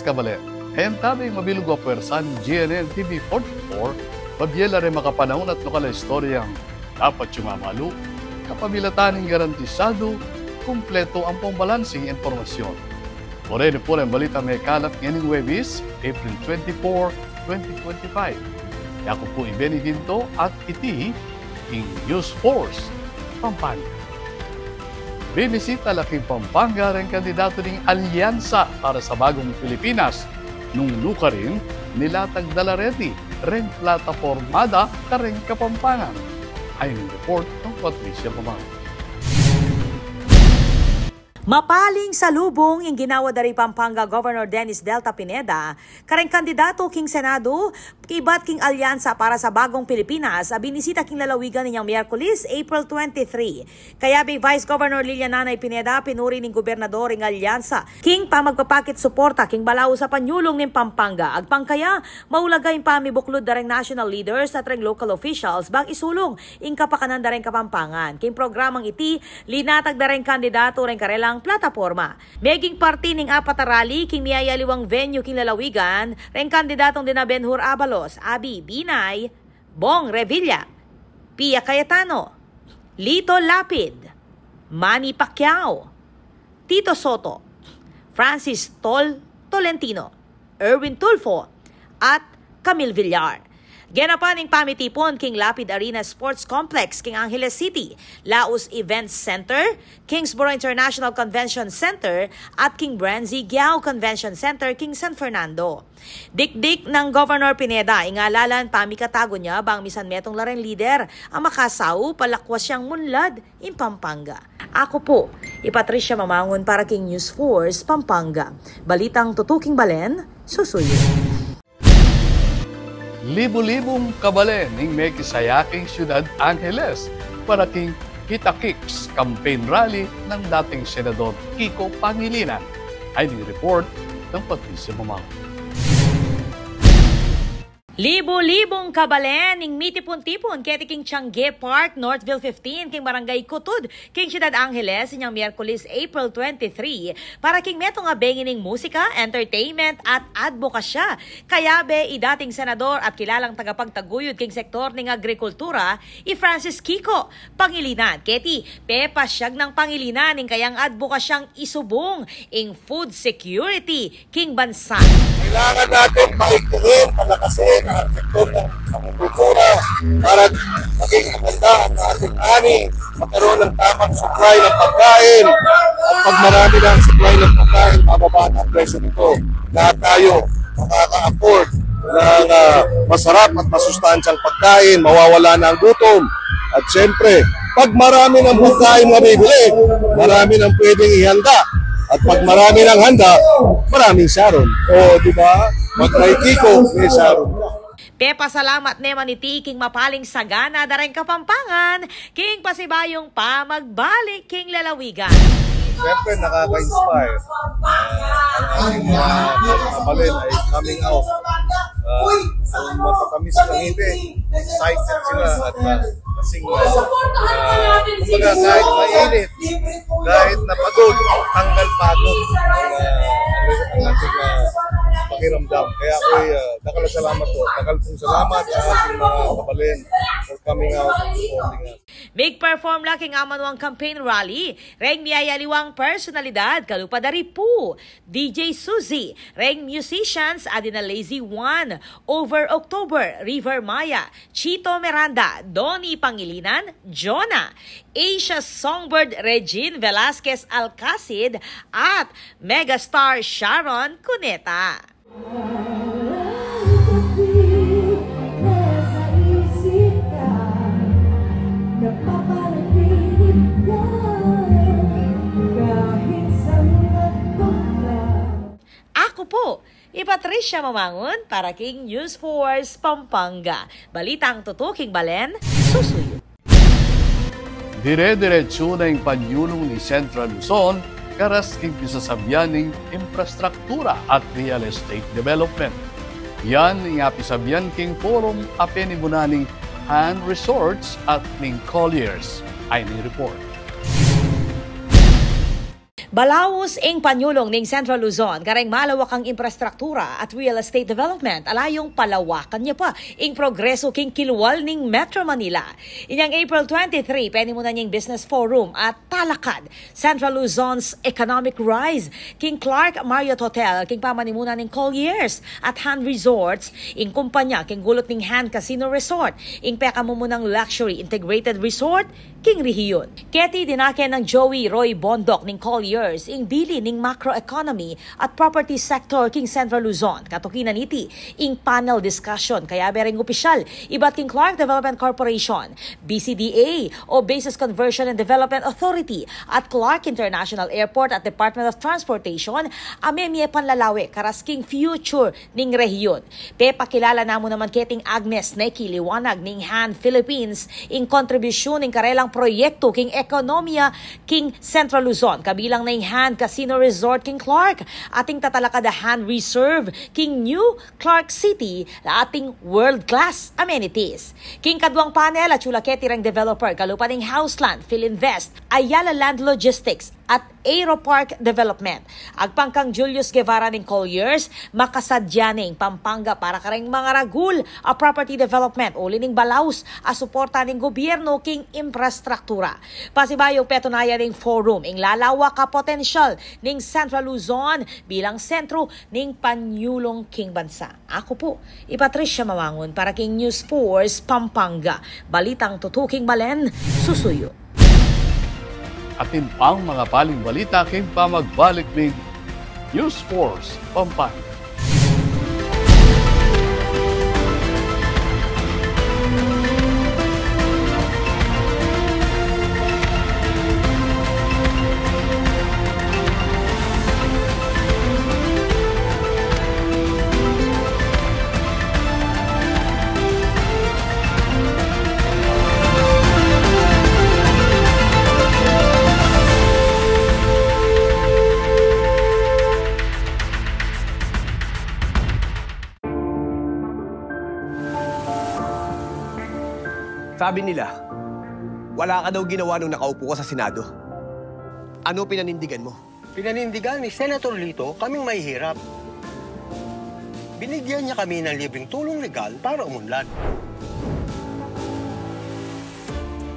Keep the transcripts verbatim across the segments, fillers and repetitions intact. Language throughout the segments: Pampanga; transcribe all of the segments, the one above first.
Kabalen, e ing tabi mabilug a puersa ning G N N T V forty-four, babie la reng makapanaun at lokal a istoryang dapat yu mamalu, kapamilatan ning garantisadu, kumpletu ampong balansing impormasyon. Pu reni pu reng balitang mekalat ngening Huwebes, April twenty-four, twenty twenty-five. Yaku pu i Benny Ginto at iti ing News Force Pampanga. Binisita la king Pampanga reng kandidatu ning Alyansa para sa Bagong Pilipinas, nung nukarin, nilatag da la reti reng plataporma da kareng Kapampangan. Ayni ing report nang Patricia Mamang. Mapaling salubung ing ginawa da ri Pampanga Governor Dennis Delta Pineda kareng kandidatu king Senado ibat king Alyansa para sa Bagong Pilipinas a binisita king lalawigan inyang Miyerkules, April twenty-three. Kayabe i Vice Governor Lilia Nanay Pineda, pinuri ning gobernador ing alyansa king pamagpapakit suporta king balaus a panyulung ning Pampanga. Agpang kaya, maulaga ing pamibuklud da reng national leaders at reng local officials bang isulung ing kapakanan da reng Kapampangan. King programang iti, linatag da reng kandidatu reng karelang plataporma. Meging parti ning apat a rally king miyayaliwang venue king lalawigan reng kandidatong dina Ben-Hur Abalos, Aby Binay, Bong Revilla, Pia Cayetano, Lito Lapid, Manny Pacquiao, Tito Sotto, Francis Tol Tolentino, Erwin Tulfo, at Camille Villar. Genapan ing pamitipun king Lapid Arena Sports Complex king Angeles City, Laus Events Center, Kingsborough International Convention Center, at king Bren Z. Giao Convention Center king San Fernando. Dikdik nang Governor Pineda ing alalan pamikatagun ya bang misan metung la reng lider a makasaup a lakwas yang munlad ing Pampanga. Aku pu i Patricia Mamangun para king News Force Pampanga. Balitang tutuking balen, susuyu. Libu-libung kabalen ing mekisaya king Syudad Angeles para king Kita Kicks campaign rally nang dating Senador Kiko Pangilinan. Ayni ing report nang Patricia Mamangun. Libu-libung kabalen ing mitipun-tipun keti king Tiange Park, Northville fifteen, king Barangay Cutud, king Syudad Angeles, inyang Miyerkules, April twenty-three, para king metung a bengi ning musika, entertainment, at adbokasya. Kayabe i dating senador at kilalang tagapagtaguyud king sektor ning agrikultura, i Francis Kiko Pangilinan. Keti, pepasyag nang Pangilinan ing kayang adbokasyang isubung ing food security king bansa. Kailangan natin paigtingin, palakasin ang sektor ng agrikultura para maging maganda ang ating ani, magkaroon ng tamang supply ng pagkain. At pag marami na ang supply ng pagkain, bababa na ang presyo nito. Lahat tayo makaka-afford ng, ah, masarap at masustansyang pagkain, mawawala na ang gutom. At siyempre, pag marami ng pagkain mabibili, marami nang pwedeng ihanda. At pag marami nang handa, maraming Sharon. O, di ba? Pag may Kiko, may Sharon. Pepasalamat ne man iti king mapaling sagana da reng Kapampangan king pasibayung pamagbalik king lalawigan. Siyempre, nakaka-inspire. Ah, ang ating mga kabalen ay coming out. Ah, ang matatamis na ngiti, excited sila at, ah, kasing, ah, ah, kumbaga, kahit mainit, kahit napagod, tanggal pagod ang, ah, ang ating, ah, pakiramdam. Kaya ako'y, ah, dakal a salamat po. Dakal pung salamat sa ating mga kabalen for coming out and supporting us. Mig-perform la king amanuang campaign rally reng miyayaliwang personalidad, kalupa da ri Poo, D J Suzy, reng musicians a dina Lazy One, Over October, River Maya, Chito Miranda, Donny Pangilinan, Jonah, Asia Songbird, Regine Velasquez Alcacid, at megastar Sharon Cuneta. Aku pu i Patricia Mamangun para king News Force Pampanga. Balitang tutuking balen, susuyu. Dire-diretsu na ing panyulung ning Central Luzon karas king pisasabian ning infrastruktura at real estate development. Yan ing apisabian king forum a penibunan ning Han Resorts at ning Colliers. Ayni ing report. Balaus ing panyulung ning Central Luzon kareng malawakang imprastruktura at real estate development, ala yung palawakan ne pa ing progresu king kilwal ning Metro Manila. Inyang April twenty-three, penimunan ing Business Forum at Talakad Central Luzon's Economic Rise king Clark Marriott Hotel king pamanimunan ning Colliers at Han Resorts, ing kumpanya king gulut ning Han Casino Resort, ing pekamumunang luxury integrated resort king rehiyun. Keti dinake nang Joey Roy Bondoc ning Colliers ing bili ning macroeconomy at property sector king Central Luzon. Katukinan niti ing panel discussion kayabe ring opisyal ibat king Clark Development Corporation, B C D A o Bases Conversion and Development Authority, at Clark International Airport at Department of Transportation a memie panlalawe karas king future ning rehiyun. Pepakilala na mu naman keting Agnes Neki Liwanag ning Han Philippines ing kontribusyun ning karelang proyektu king ekonomiya king Central Luzon, kabilang na ing Han Casino Resort king Clark, ating tatalakad a Han Reserve king New Clark City, la ating world-class amenities. King kaduang panel, atsu la keti reng developer kalupa ning Houseland, Philinvest, Ayala Land Logistics, at Aeropark Development. Agpang kang Julius Guevara ning Colliers, makasadya ning Pampanga para kareng mangaragul a property development uli ning balaus a suporta ning gobyernu king imprastruktura. Pasibayu petunayan ning forum ing lalawak a potensyal ning Central Luzon bilang sentru ning panyulung king bansa. Aku pu i Patricia Mawangun para king News Force Pampanga. Balitang tutuking balen, susuyu. Atin pang mga paling balita king pamagbalik ning News Force Pampanga. Sabi nila, wala ka daw ginawa nung nakaupo ka sa Senado. Ano pinanindigan mo? Pinanindigan ni Senator Lito kaming mahihirap. Binigyan niya kami ng libreng tulong legal para umunlad.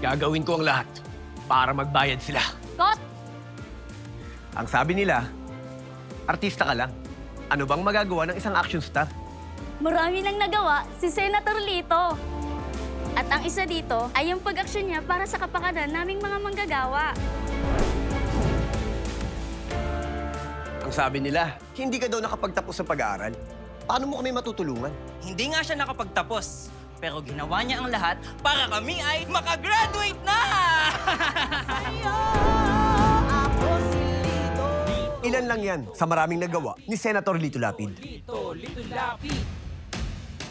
Gagawin ko ang lahat para magbayad sila. Kot! Ang sabi nila, artista ka lang. Ano bang magagawa ng isang action star? Marami nang nagawa si Senator Lito. At ang isa dito ay yung pag-aksyon niya para sa kapakanan naming mga manggagawa. Ang sabi nila, hindi ka daw nakapagtapos ng pag-aaral. Paano mo kami matutulungan? Hindi nga siya nakapagtapos, pero ginawa niya ang lahat para kami ay makagraduate na! Ilan lang yan sa maraming nagawa ni Senator Lito Lapid.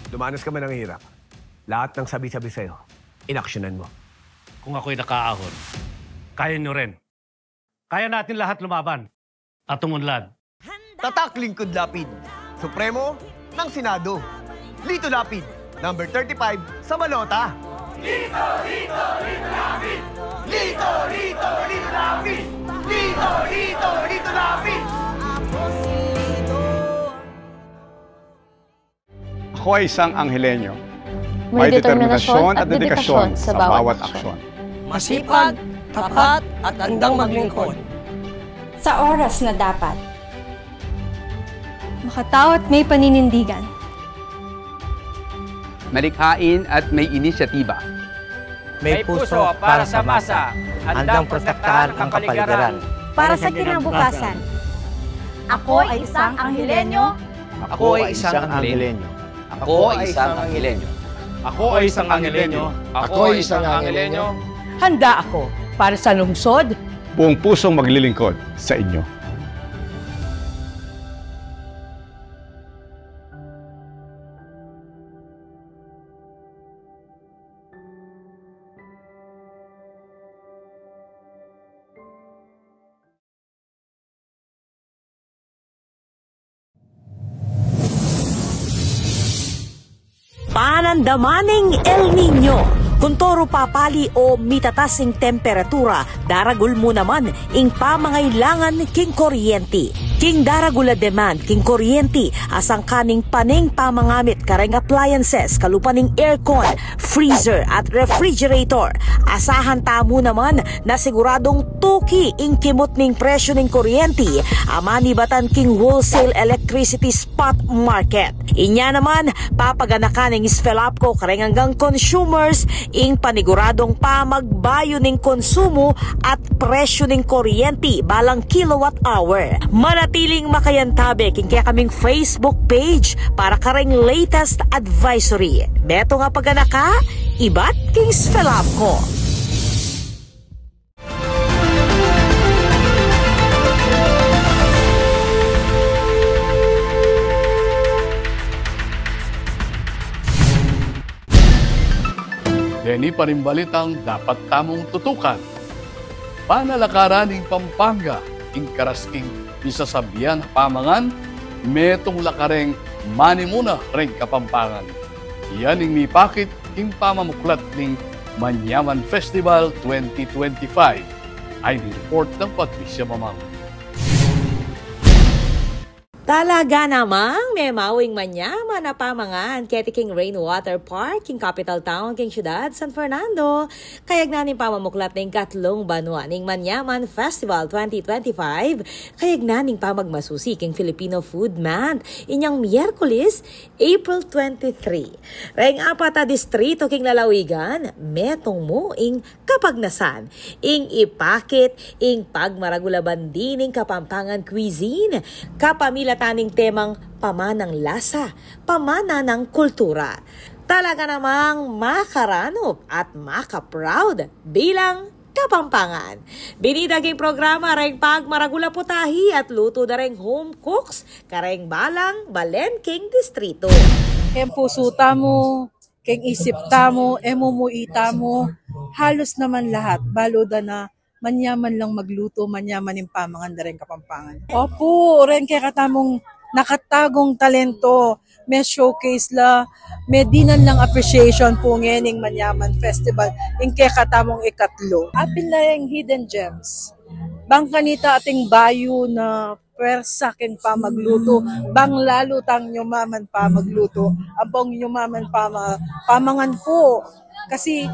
Dumanas ka man ng hirap, lahat ng sabi-sabi sa'yo, inaksyonan mo. Kung ako'y nakaahon, kaya nyo rin. Kaya natin lahat lumaban at umunlad. Tatak Lingkod Lapid, Supremo ng Senado. Lito Lapid, number thirty-five sa balota. Lito, Lito, Lito Lapid! Lito, Lito, Lito Lapid! Lito, Lito, Lito Lapid! Ako ay isang Angelenyo. May determinasyon at dedikasyon sa bawat aksyon. Masipag, tapat, at handang maglingkod. Sa oras na dapat. Makatao at may paninindigan. Malikhain at may inisyatiba. May puso para sa masa, handang protektahan ang kapaligiran. Para sa kinabukasan. Ako ay isang Angelenyo. Ako ay isang Angelenyo. Ako ay isang Angelenyo. Ako ay isang Angelenyo. Ako ay isang Angelenyo. Handa ako para sa lungsod. Buong pusong maglilingkod sa inyo. Panandaman ning El Niño. Kuntoro papali o mitatas ing temperatura, daragul mu naman ing pamangailangan king kuryenti. King daragul a demand king kuryenti, asangkan ing pane ing pamangamit kareng appliances, kalupa ning aircon, freezer at refrigerator. Asahan tamu naman na siguradung tuki ing kimut ning presyu ning kuryenti a manibatan king wholesale electricity spot market. Inya naman, papaganakan ning SFELAPCO kareng anggang consumers ing paniguradung pamagbayu ning konsumu at presyu ning kuryenti balang kilowatt hour. Manatiling makayantabe king kekaming Facebook page para kareng latest advisory. Metung a paganaka ibat king SFELAPCO. Deni pa ring balitang dapat tamung tutukan. Panalakaran ning Pampanga ing karas king misasabian a pamangan, metung la kareng manimuna reng Kapampangan. Yan ing mipakit king pamamuklat ning Manyaman Festival twenty twenty-five. Ay ni report nang Patricia Mamang. Talaga namang memaw ing manyaman a pamangan keti king Rainwater Park king capital town king siyudad San Fernando. Kayagnan ning pamamuklat ning katlung banua ning Manyaman Festival twenty twenty-five, kayagnan ning pamagmasusi king Filipino Food Month inyang Miyerkules, April twenty-three. Reng apat a distrito king lalawigan, metung mu ing kapagnasan ing ipakit ing pagmaragul a bandi ning Kapampangan cuisine, kapamilatan ning temang pamanang lasa, pamana nang kultura. Talaga namang makaranup at maka-proud bilang Kapampangan. Binida king programa reng pagmaragul a putahi at lutu da reng home cooks kareng balang balen king distrito. King pusu tamu, king isip tamu, e mu mu itamu, halus naman lahat, balu da na manyaman lang magluto, manyaman ing pamangan da reng Kapampangan. Opu, reng kekatamung nakatagung talento, me-showcase la, medinan lang appreciation pu ngening Manyaman Festival, ing kekatamung ikatlu. Apin la ing hidden gems. Bang kanita ating bayu na pwersa king pamagluto, bang lalu tang yumaman pamagluto, ampong yumaman pama-, pamangan pu. Kasi,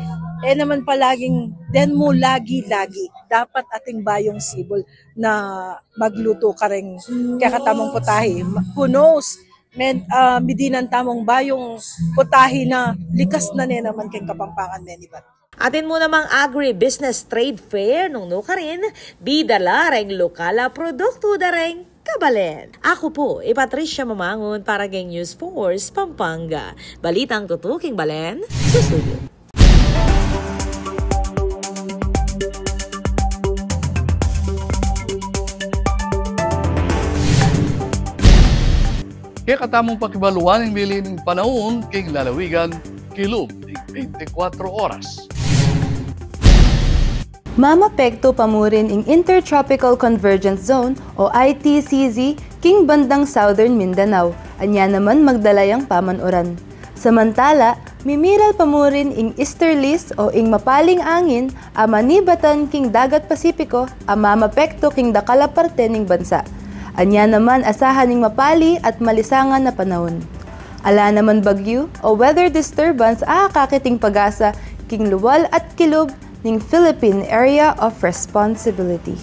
e naman palaging, den mu lagi-lagi, dapat ating bayung sibul na magluto kareng kekatamung putahi. Who knows? Men, ah, midinan tamung bayung putahi na likas na ne naman keng Kapampangan menibat. Atin mu namang Agribusiness Trade Fair nung nukarin, bida la reng lokal a produktu da reng kabalen. Aku pu i Patricia Mamangun para keng News Force Pampanga. Balitang tutuking balen, susuyu. Kekatamung pakibaluan ing mili ning panaun king lalawigan, kilub ning bente-kwatro oras. Mamapektu pa murin ing Intertropical Convergence Zone o I T C Z king bandang Southern Mindanao, anya naman magdala yang paman-uran. Samantala, mimiral pa murin ing easterlies o ing mapaling angin a manibatan king dagat Pasipiko a mamapektu king dakal a parte ning bansa. Anya naman asahan ing mapali at malisangan a panaun. Ala naman bagyu o weather disturbance a akakiting pag-asa king luwal at kilub ning Philippine Area of Responsibility.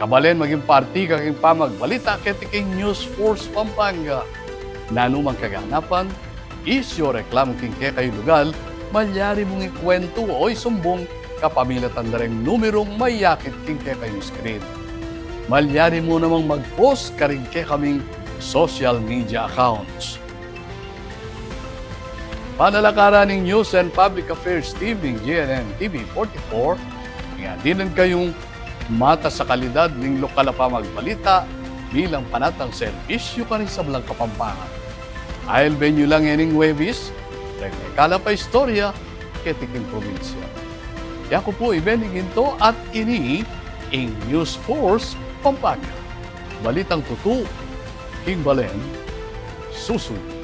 Kabalen, maging parti ka king pamagbalita keti king News Force Pampanga. Nanu mang kaganapan, isyu o reklamu king kekayung lugal, malyari mung ikuwentu o isumbung kapamilatan da reng numerung mayakit king kekayung screen. Malyari mu namang mag-post karing kekaming social media accounts. Panalakaran ning News and Public Affairs Team ning G N N T V forty-four, ing adinan kayung matas a kalidad ning lokal a pamagbalita bilang panatang serbisyu karing sablang Kapampangan. Ailben yu la ngening Huwebes, reng mekalap a istorya keti king probinsya. Yaku pu i Benny Ginto at ini ing News Force Pampanga. Balitang tutu king balen, susuyu.